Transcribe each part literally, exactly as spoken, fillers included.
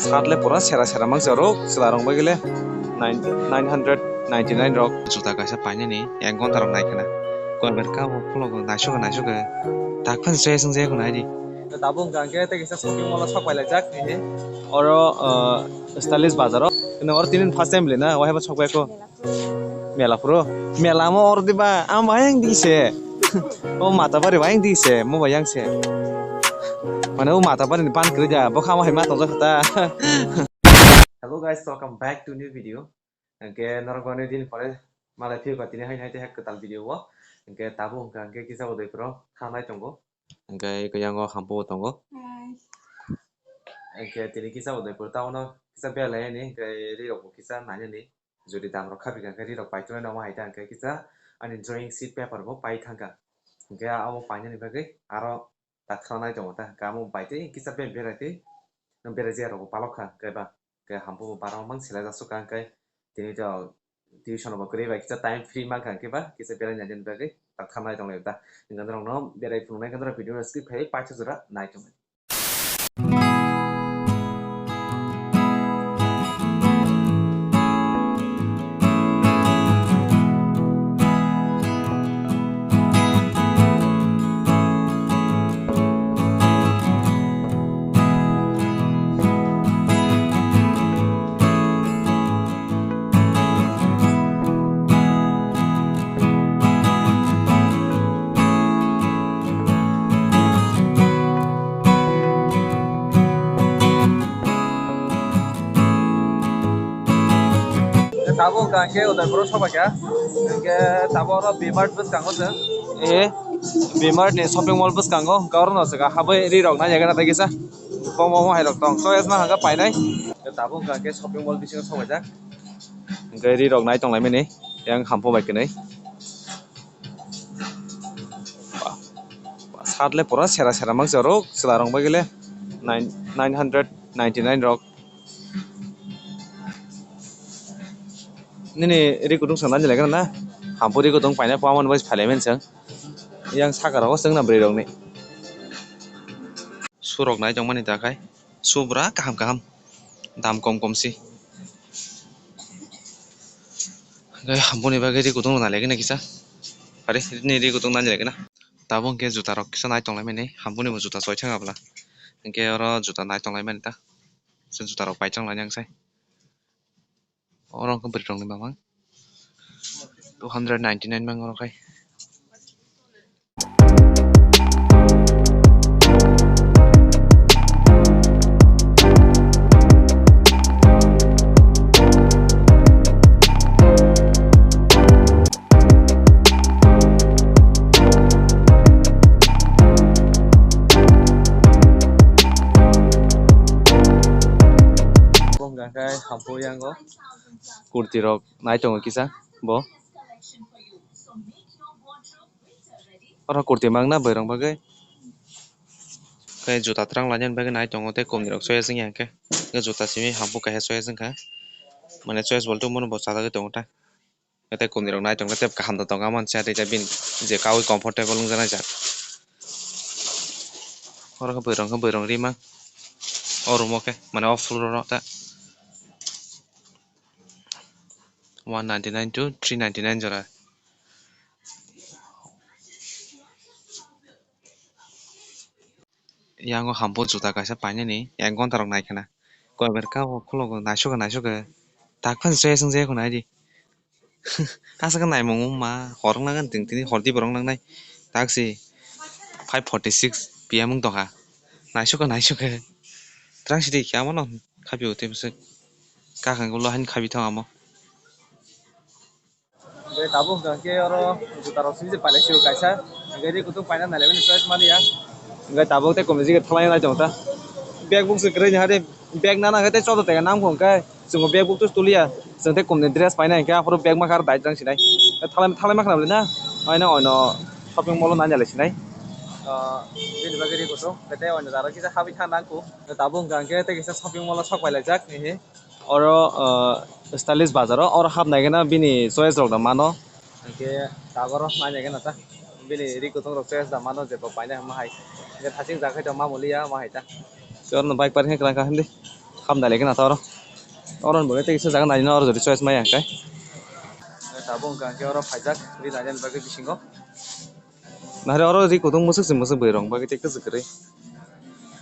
Hat le pura sera sera mang jaro, chwla rong bai gele nine, nine hundred ninety-nine rok. Juta kaisa painani ek gonta rok nai khna. Koi ber ka bo phulo go naisuk naisuk. Tak phan se sung je ko nai di. Tabuk hwnkha hwnkhe tei kisa shopping mall o sok pai laijak nini. Oro, uh, stylish bazar o. Nang oro tinin first time le na, wahai bo sok bai ko. Mela phuru. Mela mo oro diba? Ang bai ang di se. O Matapari bai ang di se. Mo bai ang se. Mane o Matapari ni ban kwrwi da. Bo kha mo hai ma tongjak kha ta. Hello guys, welcome back to new video. Hwnkhe norok ani din pore malai phiyokha tini haino hai tei hai kwtal video o. Hwnkhe tabuk hwnkha hwnkhe kisa bo doi phuru khanai tongo. Hwnkhe khe yang o hampu bo tongo. Hwnkhe tini kisa bo doi phuru ta ono kisa belai ani hwnkhe ri rok bo kisa nai ani. Jodi dam rok kha bikha khe ri rok pai tongnai nangma hai ta hwnkhe kisa ani drawing sheet paper bo pai thangkha. Hwnkhe abo painani bagwi aro tak khanai tongo ta hwnkhe amo bai tei kisa be berai tei berai je rok bo palok kha hwnkhe ba hwnkhe hampu bo bara mang sela jasuk kha hwnkhe tini to tuition bo kwrwi bai kisa time free mankha hwnkhe ba kisa berai nai bagwi tak khanai tonglai ta hwnkhe norok no berai phunuknai hwnkhe norok video no skip khai paithago jora nai tongmani. Tabuk hwnkha hwnkhe Udaipur o sobaikha. Hwnkhe tabuk oro B-Mart bwskango chwng. Eh, B-Mart ni shopping mall bwskango. Hwnkhe oro no chwng habwi ri rok nai ya gana tei kisa. Bong bong hai rok tong. Choice ma hwnkhe painai. Tabuk hwnkha hwnkhe shopping mall bisingo sobaijak. Hwnkhe ri rok nai tonglaimani. Yang hampu bai kwnwi. Sat le pura sera sera mang jaro chwla rong bai gele nine, nine hundred ninety-nine rok. Nini ri kutung sangna jilai gana na? Hampu ri kutung paina pama bai phalai men chwng. Yang saka rogo chwng na bwrwi rokni. Surok nai tongmani ta khai. Subra kaham kaham. Dam kom kom si. Hwnkhe boni bagwi ri kutung rok nai lai gana kisa. Pare, nini ri kutung nai lai gana. Tabuk hwnkhe juta rok kisa nai tonglaimani. Hamboni bo juta choi thang abla. Hwnkhe oro juta nai tonglaimani ta. Juta rok pai chang lainai ang sai. Oro hwnkhe bwrwi rokni mamang. Two hundred ninety-nine mang oro khai. Bo hwnka khe hampu yango kurti rok nai tongo kisa bo. Oro kurti mangna bwrwi rok bagwi. Khe juta twrang lainani bagwi nai tongo tei kumni rok choice wngya hwnkhe. Khe juta simi hampu kaisa choice wngkha. Mane choice bolte umano bo chajagwi tongo ta. Tei kumni rok nai tongkhe tei kaham da tongo amo se tei bini je kaui comfortable wngjaknai jak. Oro khe bwrwi rok khe bwrwi rok rima. O room o khe mane o floor o ta. One ninety-nine to three ninety-nine jora. Yango hampu juta kaisa painani ek gonta rok nai khna. Koi ber ka o khulok naisuk naisuk tak phan se sung je khna di. Asa khe naimung wngma hor wngna khe tini hor di borok nangnai. Taksi five forty six P M wng tongkha. Naisuk khe naisuk khe. Twrang sidi khe amo no khapi o tei bwswk. Kakang ulo haino khapi thang amo. Hwnkhe tabuk hwnkha khe oro juta rok simi se pailai sio kaisa. Hwnkhe ri kutung paina nai lemani choice maliya. Hwnkhe tabuk tei komni jigir thalai nai tongo ta. Bag buksu kwrwi ni hari bag nana hwnkhe tei chodo tega nang hwnkhe chwng bag buktu tuliya. Chwng tei komni dress painai hwnkhe aphuru bag makha dai jang sinai. Thalai thalai makhna bwlai na. Aino oino shopping mall o nai nai lai sinai. Ah, bini bagwi ri kutung. Tei oino jara kisa habwi thang nang kho. Tabuk hwnkha hwnkhe tei kisa shopping mall o sok pai laijak. Oro, ah, stylish bazar o, oro hapnai gana bini choice rok da mano. Hwnkhe taboro nainai gana ta. Bini ri kutung rok choice da mano je bo painai hwnma hai. Hwnkhe thaching jakhai tong ma muliya ma hai ta. Tei oro no bike parking kwrang kha hindi. Ham dali kena tor. Oro ni bagwi tei kisa jaga nai no oro jodi choice maya hwnkhe. Tabuk hwnkha hwnkhe oro phaijak ri nai nani bagwi bisingo. Nahari oro ri kutung musuk se musuk bwrwi rok bagwi tei kwchwk kwrwi.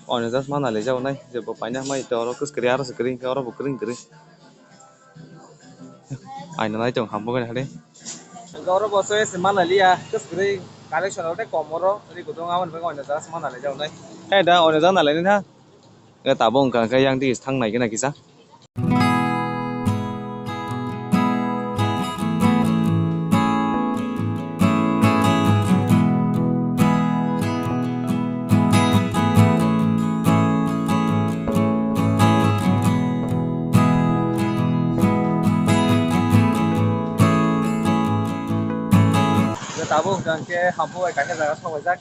Oino just ma nai lai jago nai je bo paina hamai tei oro kwchwk kwrwi aro se kwrwi hwnkhe oro bo kwrwi kwrwi. Aina nai tong hambo gani hade. Oro bo se se ma nai liya kwchwk kwrwi collection oro tei kom oro ri kutung aboni bagwi oino just ma nai lai jago nai. Hai da oino just nai lai nai na. Tabuk hwnkha hwnkhe yang twi thang nai gana kisa. Tabuk hwnkha hwnkhe hambo bai kaisa jaga sok laijak.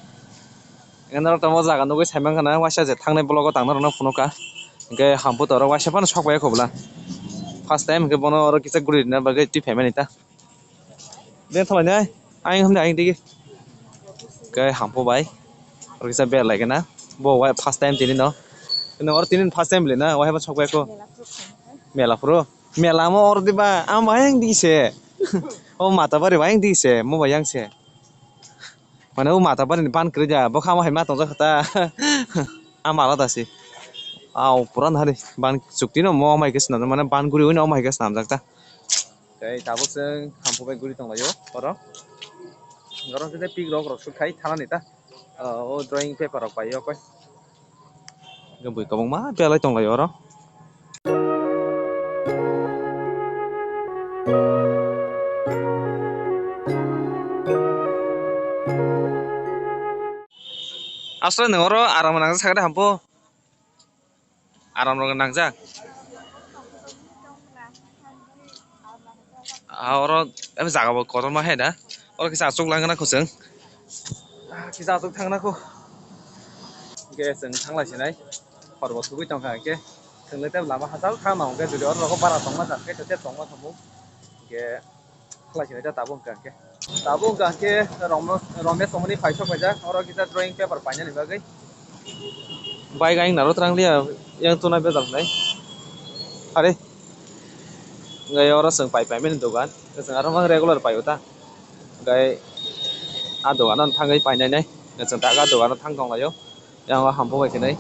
Norok tamo jaga nugwi saimankha na waisa je thangnai vlog o tangna rwna phunukha. Hwnkhe hambo to oro waisa phano sok bai khobla. First time hwnkhe bono oro kisa guri rwna bagwi twi phaimani ta. Beng thalai nai. Ayang hamni ayang digi. Hwnkhe hambo bai. Oro kisa ber lai gana. Bo wai first time tini no. Oro tini first time le na wahai sok bai kho. Mela phuru. Mela mo oro diba. Ama ayang digi se. O mata bari bai ayang digi se. Mo bai yang se. Mane o mata bari ni ban kwrwi da, bo kha omo hai ma tongjak kha ta. Ama alada se. Au, pura nahari ban chukti no omo hai khe swnamjak, mane ban guri oi no omo hai khe swnamjak ta. Tei tabuk chwng hampu bai guri tong lai o oro. Oro khe pik rok rok suk khai thanani ta. O drawing paper rok pai o koi. Hwnkhe bui kwbangma belai tong lai oro. Aswk nwng oro aram nangjak sakha de hampu. Aram rok nangjak. Ah, oro, em, jaga bo kotorma hai da. Oro kisa achuk langna kho chwng. Ah, kisa achuk thangna kho. Hwnkhe chwng thanglai sinai. Hor bo thugui tongkha hwnkhe. Thwnglai tei lama hachal thangna hwnkhe jodi oro nogo bara tongma jar khe tei tongma tongmo. Hwnkhe khlai sinai ta tabuk hwnkha hwnkhe. Tabuk hwnkha hwnkhe Romno-, Romesh Omoni paisok paijak. Oro kisa drawing paper painani bagwi. Bike ayang naro twrang liya, yang tunai bejal nai. Are. Ngai oro chwng pai pai mani dogan. Chwng aro mang regular pai uta. Ngai a dogan ano thangwi painai nai. Chwng ta a dogan ano thang tong laio. Yang o hampu bai khenai.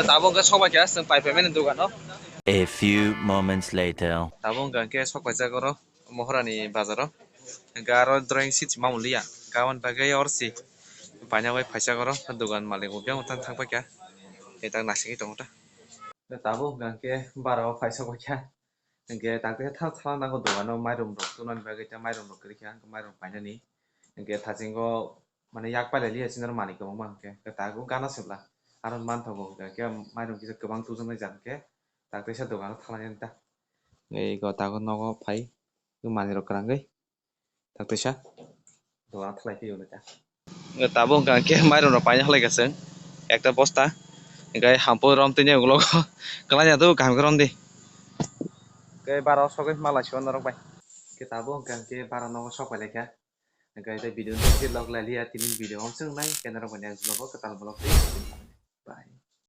Tabuk hwnkhe sok bai kha chwng pai pai mani dogan o. A few moments later. Tabuk hwnkha hwnkhe sok paijak oro. Mohorani bazaro hwnkhe aro drawing sheet mamung liya, hwnkhe aboni bagwi oro se paina bai phaisa oro dogan malik bo biyang thang thang paikha, tei tak naisingwi tongo ta. Tabuk hwnkha hwnkhe bara o phaisa paikha, hwnkhe tak tei thang thang nango dogano mairum rok tunani bagwi tei mairum rok kwrwi kha, hwnkhe mairum painani hwnkhe thasingo mane yak pailai liya chini oro manwi kwbangma hwnkhe, hwnkhe tabuk gana sibla aro manthogo hwnkhe mairum kisa kwbang tujaknai jat hwnkhe tak teisa dogano thanglainani ta. Ego tabuk nogo phai. Manwi rok kwrangwi tak teisa dogan thalai phiyogwi ta. Tabuk hwnkha hwnkhe mairum rok paina halai ka chwng ekta bosta, hwnkhe hampu rom tini ulo kwlai ya do kaham khe rom di. Hwnkhe bara o sogwi malai sio norok bai. Hwnkhe tabuk hwnkha hwnkhe bara nogo sok pai lai kha. Hwnkhe tei video ni log lai liya tini video om chwng nai khe norok bai next vlog o kwtal vlog tei.